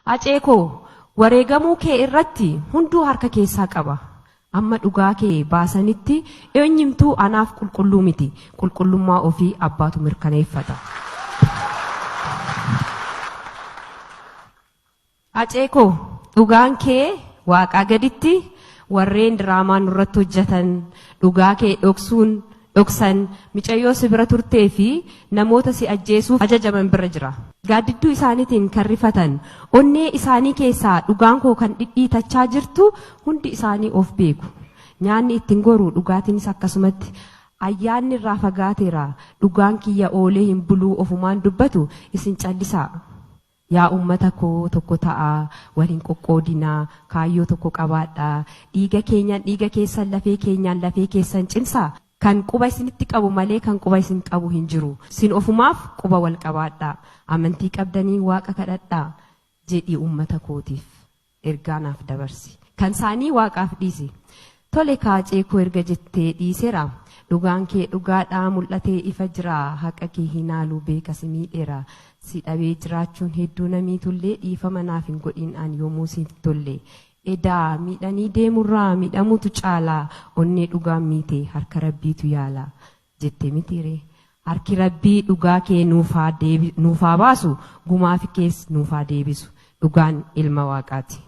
Hacee koo wareegamuu kee irratti hunduu harka keessaa qaba. Amma dhugaa kee baasanitti eenyumtuu anaaf qulqulluu miti. Qulqullummaa ofii abbaatu mirkaneeffata. Hacee koo dhugaan kee waaqaa gaditti warreen diraamaa nurratti hojjetan dhugaa kee dhoksuun dhoksan micayyoo si bira turtee fi namoota si ajjeesuuf ajajaman bira jira. Gaaddidduu isaaniitiin kan rifatan onnee isaanii keessaa dhugaan koo kan dhidhiitachaa jirtu hundi isaanii of beeku. Nyaanni ittiin goru dhugaatiinis akkasumatti ayyaanni irraa fagaateera dhugaan kiyya oolee hin buluu ofumaan dubbatu isin callisaa. Yaa uummata koo tokko ta'aa wal hin qoqqoodinaa kaayyoo tokko qabaadhaa dhiiga keenyaan dhiiga keessan lafee keenyaan lafee keessan cimsaa kan quba isinitti qabu malee kan quba isin qabu hin jiru sin ofumaaf quba wal qabaadhaa amantii qabdanii waaqa kadhadhaa jedhi uummata kootiif ergaa naaf dabarsi kan isaanii waaqaaf dhiisi. Tole kaacee koo erga jettee dhiiseera dhugaan kee dhugaadhaa mul'atee ifa jira haqa kee hin haaluu beeka si miidheera si dhabee jiraachuun hedduu namiitullee dhiifama naaf hin godhin an yoomuu siif tolle edaa miidhanii deemurraa miidhamutu caalaa onnee dhugaan miite harka rabbiitu yaala jette mitiire. Harki rabbii dhugaa kee nuufaa baasu gumaa fi kees nuufaa deebisu dhugaan ilma waaqaati.